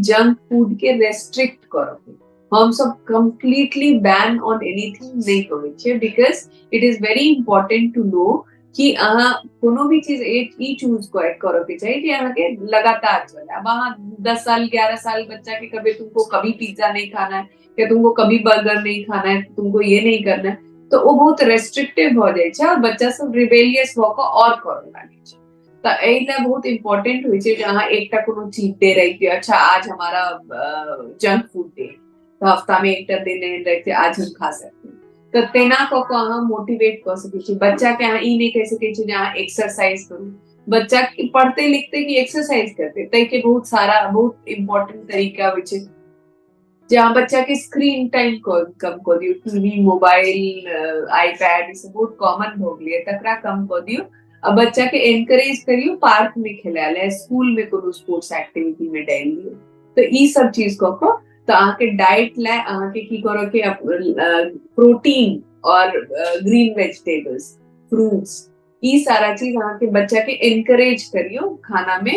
Junk food के restrict करऽ के। हमसब कम्प्लीटली बैन ऑन एनीथिंग नहि कहै छियै, because it is very important to know कि अहाँ कोनो भी चीज एक ई चूज करऽ के चाही कि अहाँके लगातार चले। अब अहाँ 10 साल 11 साल बच्चा के कहबै तुमको कभी पिज्जा नहीं खाना है या तुमको कभी बर्गर नहीं खाना है, तुमको ये नहीं करना है, तऽ ओ बहुत रेस्ट्रिक्टिव भऽ जाइ छै और बच्चा सब रिबेलियस भऽ कऽ और करऽ लागै छै। तऽ एहि लए बहुत इम्पोर्टेंट होइ छै जे अहाँ एकटा कोनो चीज डे राखि दियौ, अच्छा आज हमारा जंक फूड डे, तऽ हफ्ता में एकटा दिन एहन राखि दियौ आज हम खा सकते हैं। तऽ तेना कऽ कऽ अहाँ मोटिवेट कऽ सकै छी बच्चा के। अहाँ ई नहि कहि सकै छी जे अहाँ एक्सरसाइज करू, बच्चा के पढ़ते लिखते कि एक्सरसाइज करते, ताहिके बहुत सारा बहुत इम्पोर्टेंट तरीका होइ छै जे अहाँ बच्चा के स्क्रीन टाइम कम कऽ दियौ। टीवी, मोबाइल, आईपैड ई सब बहुत कॉमन भऽ गेलैए, तकरा कम कऽ दियौ आ बच्चा के एनकरेज करियौ पार्क में खेलाय लए, स्कूल में कोनो स्पोर्ट्स एक्टिविटी में डालि दियौ। तऽ ई सब चीज कऽ कऽ तऽ अहाँके डाइट लए अहाँके की करऽ के, प्रोटीन और ग्रीन वेजिटेबल्स, फ्रूट्स, ई सारा चीज अहाँके बच्चा के एनकरेज करियौ खाना में।